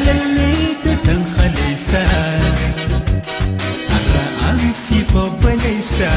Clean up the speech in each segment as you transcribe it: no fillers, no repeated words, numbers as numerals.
Jaalalli tan khaleessa har'a ansi obboleessa.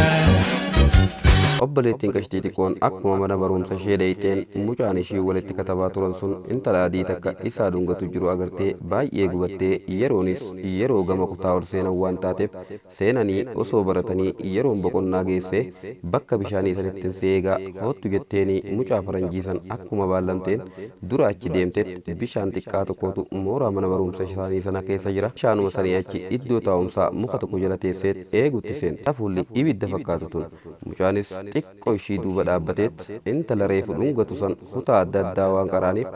Obboleettiin qashtii xiqqoon akkuma mana barumsa ishee dheeyxeen mucaan ishii walitti katabaa turan sun intala adii takka isaa dhungatu jiru agartee baay'ee gubattee yeroonis yeroo gama kutaa ol seenan waan taateef seenanii osoo baratanii yeroon boqonnaa geessee bakka bishaanii sanittiin seegaa hoottu jetteenii mucaa faranjii san akkuma baallamteen dura achi deemtetti bishaan xiqqaa tokkotu mooraa mana barumsa isaanii sana keessa jira. Bishaanuma sanii achi iddoo taa'umsaa muka tokko jala teessee eegutti seente. Tafuulli ibidda fakkaatu tun mucaanis xiqqoo ishii duuba dhaabbateet intala reefu dhungatu san kutaa adda addaa waan qaraaniif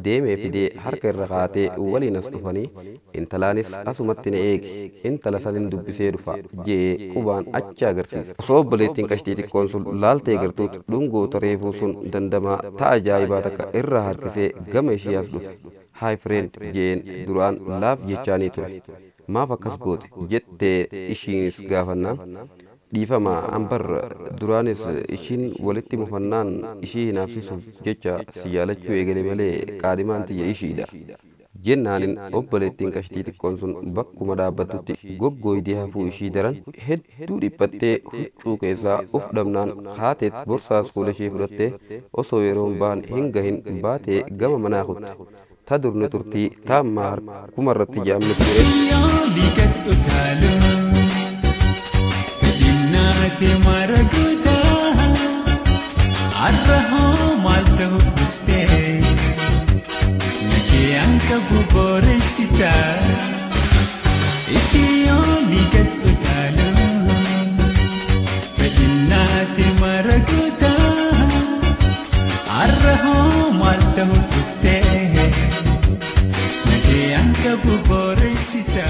deemee fidee harka irra kaatee waliin as dhufanii intalaanis asumatti na eegi intala sanin dubbisee dhufa jee qubaan achi agarsiisa. Osoo obboleettiin qashtii xiqqoon sun laaltee gartuut dhungoota reefuu sun dandamaa ta'a ajaa'ibaa takka irra harkisee gama ishii as dhufe. Hi friend jeen duraan laaf jechaanii ture. Maaf akkas goote jettee ishiinis gaafannaan dhiifama ambar duraanis ishiin walitti mufannaan ishii hinaafsisuuf jecha si jaalachuu eegale malee qaadimaan tiyya ishiidha. Jennaanin obboleettiin qashtii xiqqoon sun bakkuma dhaabbattutti goggooydee hafuu ishii daran hedduu dhiphattee huccuu keessaa uf dhabnaan haateet borsaa fuula ishee fudhattee osoo yeroon ba'an hin gahin baatee gama manaa kutte. Ta durni turtii taammaa harkuma irratti jaamni ture. Yaali gad utaaluu Naate maraguuta har'a hoo maal ta'u dhuftee nagee hanqa boreessita itti yooli gad utaaluu fedhinnaate maraguuta har'a hoo maal ta'u dhuftee nagee hanqa boreessita.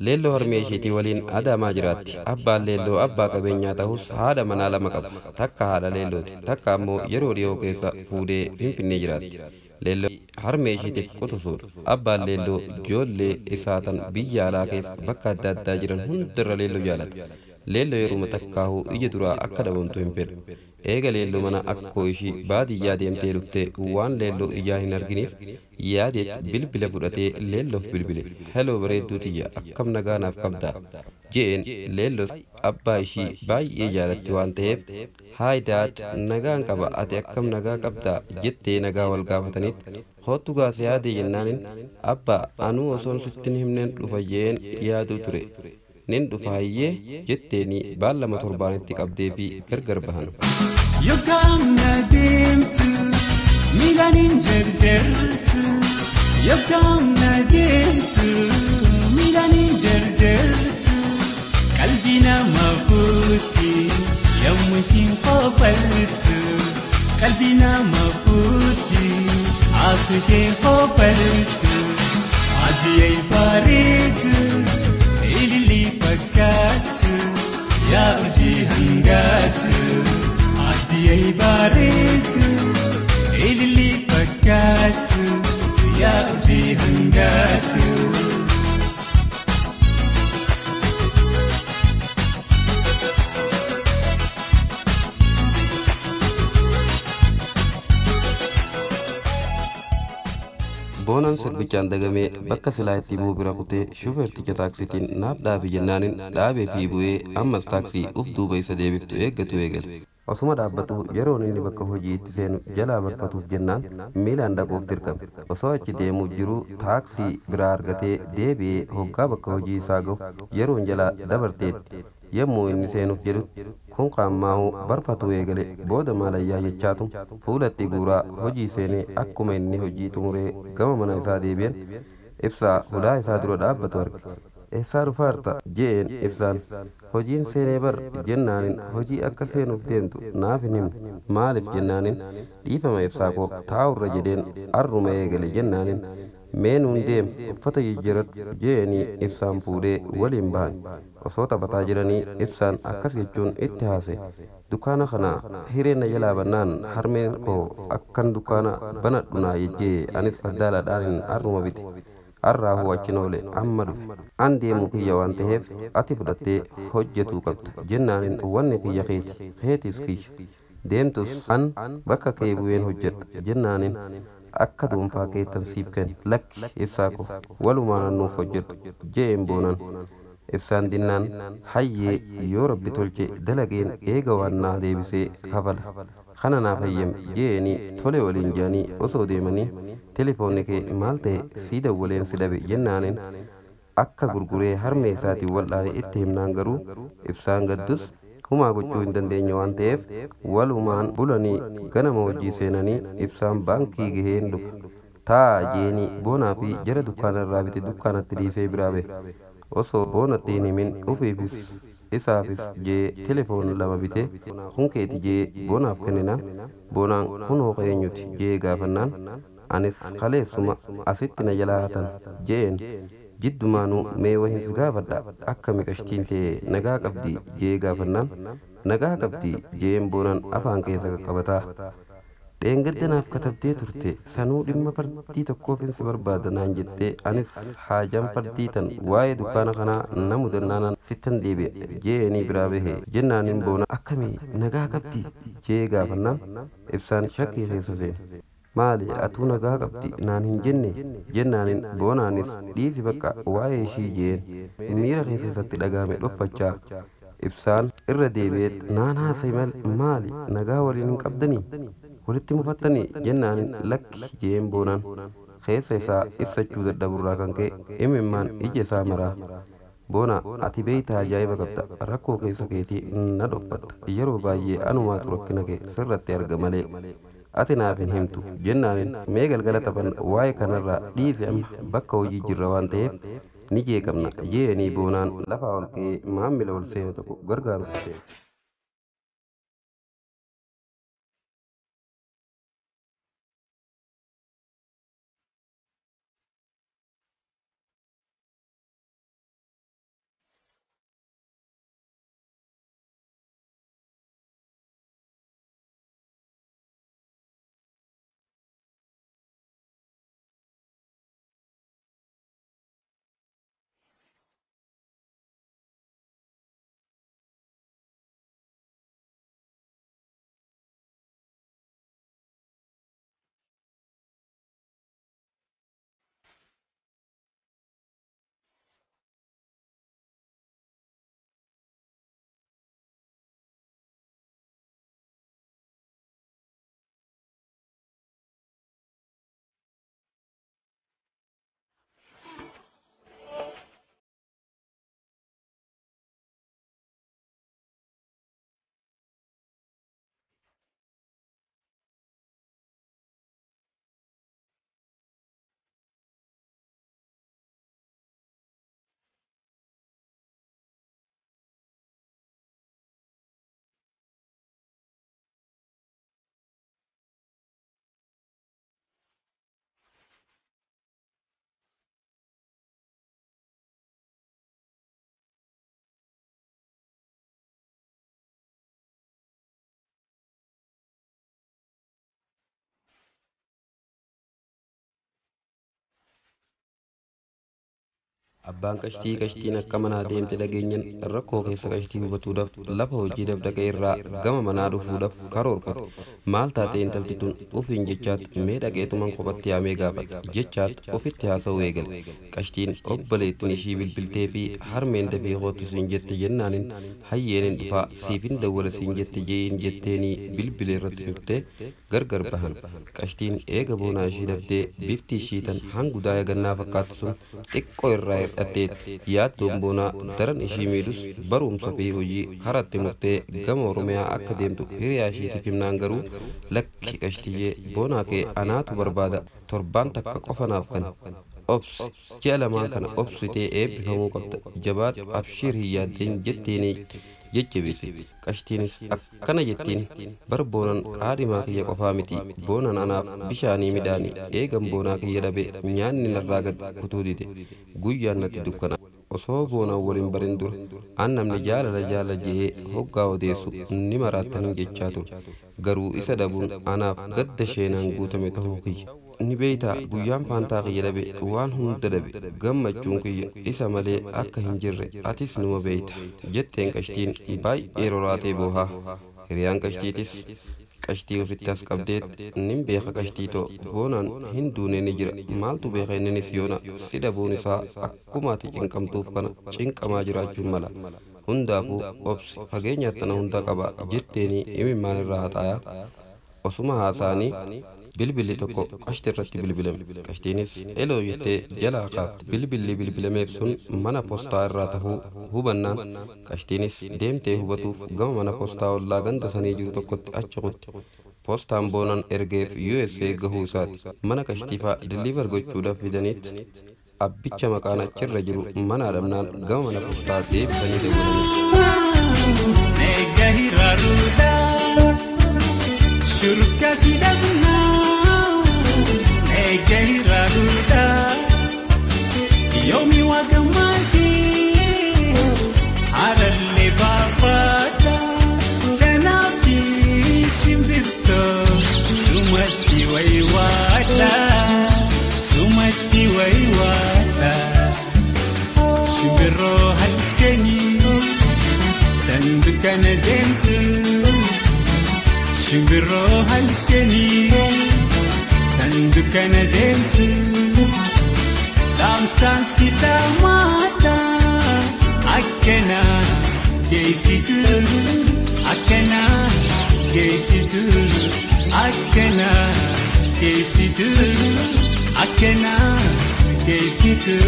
Leelloo harmee isheetii waliin Adaamaa jiraatti. Abbaan Leelloo abbaa qabeenyaa ta'us haadha manaa lama qaba. Takka haadha Leellooti. Takka ammoo yeroo dhiyoo keessa fuudhee Finfinnee jiraatti. Leelloo harmee isheetiif quxisuudha. Abbaan Leelloo ijoollee isaa tan biyya alaa keessa bakka adda addaa jiran hundarra Leelloo jaalata. Leelloo yeruma takkaahuu ija duraa akka dhabamtu hin fedhu. Eega Leelloo mana akkoo ishii baadiyyaa deemtee dhuftee waan Leelloo ijaan hin arginiif yaadeet bilbila fudhatee Leelloof bilbile. Heloo bareedduu tiyya akkam nagaa naaf qabdaa je'een. Leelloo abbaa ishii baay'ee jaalatti waan ta'eef hi dad nagaan qaba ati akkam nagaa qabdaa jettee nagaa wal gaafataniit hoottu gaase yaadee jennaanin abbaa anuu osoon sittin himneen dhufa je'een yaaduu ture. Nin dhufa hayyee jetteeni baallama torbaanitti qabdee fi gargar bahan. Yookaan na deemtu miilaan hin jarjartu. Yookaan na deemtu miilaan hin jarjartu. Qalbii nama fuuti yommuu isiin qophaltu. Qalbii nama fuuti haasutee qophaltu. Adii bareedu ililii fakkaatu yaa hojii hangaatu. Adii bareedu ililii fakkaatu yaa hojii hangaatu. Boonaan sirbichaan dagamee bakka silaa itti bu'u bira kutee shufeerticha taaksiitiin naaf dhaabi jennaanin dhaabee fi bu'ee ammas taaksii uf duuba isa deebiftu eeggatu eegale. Osuma dhaabbatu yeroon inni bakka hojii itti seenu jalaa barfatuuf jennaan miilaan dhaquuf dirqame. Osoo achi deemuu jiruu taaksii biraa argatee deebi'ee hoggaa bakka hojii isaa gahu yeroon jalaa dabarteetti. Yommuu inni seenuuf jedhu kun qaammaa'uu barfatu eegale booda maalayyaa jechaatu fuulatti guuraa hojii seenee akkuma inni hojii xumuree gama mana isaa deebi'en ibsaa hulaa isaa dura dhaabbatu arge. Eessaa dhufaarta je'een ibsaan hojiin seenee bar jennaanin hojii akka seenuuf deemtu naaf hin himne maaliif jennaanin dhiifama ibsaa koo taa'urra jedheen arruma eegale jennaanin mee nuun deem uffata jijjiiradhu je'eenii ibsaan fuudhee waliin bahan. Osoo taphataa jiranii ibsaan akkas jechuun itti haase. Dukkaana kana hireen na jalaa bannaan harmeen koo akkan dukkaana banadhu naa jejjee anis faddaalaadhaanin arruma bite. Arraahuu achi noole amma dhufe. An deemuu kiyya waan ta'eef ati fudhattee hojjetuu qabda jennaanin wanni kiyya keeti keetis kiyya. Deemtus an bakka kee bu'een hojjedha jennaanin Akka dhuunfaa keettan siif kenna. Lakki ibsaa ko walumaan nuuf hojjedhu je'een boonan. Ibsaan dinnaan hayyee yoo rabbi tolche dalageen eega waan naa deebisee kafala. Kana naaf hayyame je'eenii tole waliin jedhanii osoo deemanii telefoonni kee maal ta'e sii dawwaleen si dhabe jennaanin akka gurguree harmee isaatiin wal'aane itti himnaan garuu ibsaan gaddus humaa gochuu hin dandeenye waan ta'eef walumaan bulanii ganama hojii seenanii ibsaan baankii gaheen dhufa. Taa jeenii boonaa fi jara dukkaana irraa bite dukkaanatti dhiisee biraa bahe. Osoo boonatti hin himin ofiifis isaafis jee telefoon lama bite kun keeti jee boonaaf kenninaan boonaan kunoo eenyuti jee gaafannaan anis kaleessuma asitti na jalaa hatan jeen jiddumaanuu mee wahin si gaafadha akka miqashtiin ta'e nagaa qabdi jee gaafannaan nagaa qabdi jeen boonaan afaan keessa qaqqabataa. Dheengadda naaf katabdee turte sanuu dhimma fardii tokkoofin si barbaada naan jettee anis haajaan fardii tan waa'ee dukkaana kanaa na mudannaanan sittan deebi'a je'eenii biraa bahe jennaaniin boona akkamii nagaa qabdi jee gaafannaan ibsaan shakkii keessa seene. Maali atuu nagaa qabdi naan hin jenne jennaaniin boonaanis dhiisi bakka waa'ee ishii jeen miira keessa isatti dhagahame dhoffachaa ibsaan irra deebi'eet naan haasa'i maali nagaa waliin hin qabdanii walitti mufattanii jennaanin lakki jeen boonaan keessa isaa ibsachuu dadhaburraa kan ka'e imimmaan ija isaa maraa. Boona ati beeyta ajaa'iba qabda rakkoo keessa keetii na dhoffatta yeroo baay'ee anumaatu rakkina kee sirratti arga malee ati naaf hin himtu jennaanin mee galgala taphan waa'ee kanarraa dhiisi amma bakka hojii jirra waan ta'eef ni jeeqamna je'anii boonaan lafaa ol ka'ee maamila ol seenu tokko gargaaruuf seene. Abbaan qashtii qashtiin akka manaa deemte dhageenyan rakkoo keessa qashtii hubatuudhaaf lafa hojii dhaqee irraa gama manaa dhufuudhaaf karoorfate. Maal taate intalti tun ofiin jechaat mee dhaqeetuman kophatti yaamee gaafadha jechaat ofitti haasa'uu eegale. Qashtiin obboleettiin ishii bilbiltee fi harmeen dafee kootu siin jette jennaanin hayyeenin dhufaa siifin dawwala siin jette je'iin jetteenii bilbilee irratti dhuftee gargar bahan. Qashtiin eega boonaa ishii dhabdee bifti ishii tan hangudaa gannaa fakkaattu sun xiqqoo irraa hir'atteetti. Yaaddoon boonaa daran ishii miidhus barumsa fi hojii karatti murtee gama Oromiyaa akka deemtu hiriyaa ishiitiif himnaan garuu lakki qashtiyyee boonaa kee anaatu barbaada torbaan takka qofa naaf kana obsi ji'a lamaan kana obsitee eebbifamuu qabda jabaadhu abshiir hin yaaddeen jetteenii jajjabeesse. Qashtiinis akkana jettiin bar boonan qaadhimaa kiyya qofaa miti boonan anaaf bishaanii midhaanii eegan boonaa kiyya dhabe nyaanni narraa gad kutuu dide guyyaan natti dukkana. Osoo boonaan waliin barin dura an namni jaalala jaalala je'ee hoggaa odeessu ni maraattan jechaa ture. Garuu isa dhabuun anaaf gadda sheenaan guutame ta'uu kiyya. Ni beeytaa guyyaan faantaa kiyya dhabe waan hunda dhabe gammachuun kiyya isa malee akka hin jirre atis numa beeyta jetteen qashtiin baay'ee roraatee boohaa. Hiriyaan qashtiitis Qashtii ofitti as qabdeet nin beeka qashtii too Boonaan hin duune ni jira maaltu beeka inninis yoona si dhabuun isaa akkuma ati cinqamtuuf kana cinqamaa jiraachuun mala hundaafuu obsi fageenya tana hunda qaba jetteenii imimmaan irraa haxaayaa osuma haasa'anii bilbilli tokko qashti irratti bilbilame. Qashtiinis eloo jettee jalaa kaafte. Bilbilli bilbilameef sun mana poostaa irraa tahuu hubannaan qashtiinis deemtee hubatuuf gama mana poostaa ollaa ganda sanii jiru tokkotti achi kutte. Poostaan Boonaan ergeef USA gahuu isaati. Mana qashtiifaa deliver gochuudhaaf fidaniit abbicha maqaan achirra jiru mana dhabnaan gama mana poostaa deebisanii dawwalaniif. Shimbiroo halkanii kan dukkana deemtu dhaamsaan si dhamaata akkana geessitu akkana geessitu akkana geessitu akkana geessitu.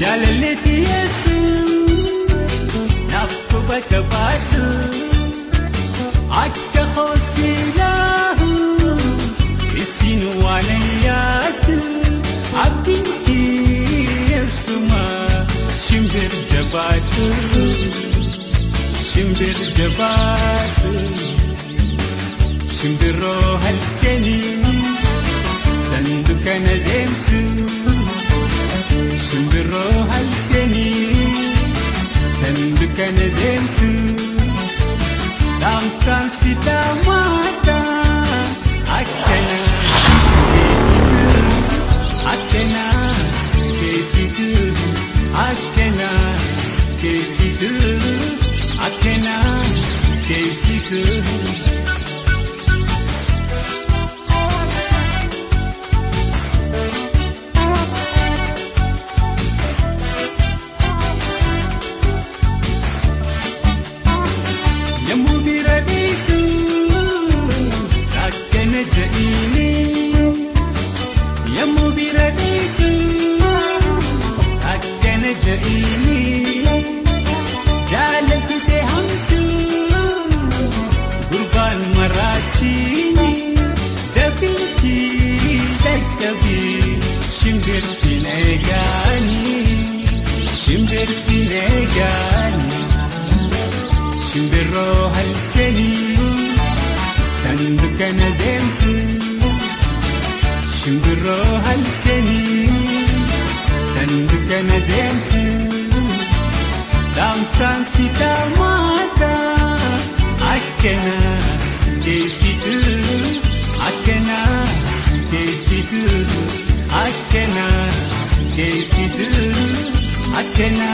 Jaalalleetti Yesu naaf quba qabaatu akka hoosilahu isin waan yaadu abdiin kiyyessuma shimbir jabaatu shimbir jabaatu shimbiroo halkanii tan dukkana deemtu. Shimbiroo halkanii kan dukkana deemtu dhaamsaan si dhamaata akkana geessitu akkana geessitu akkana geessitu akkana geessitu. Shimbiroo halkanii kan dukkana deemtu shimbiroo halkanii kan dukkana deemtu dhaamsaan si dhamaata akkana geessitu akkana geessitu akkana geessitu akkana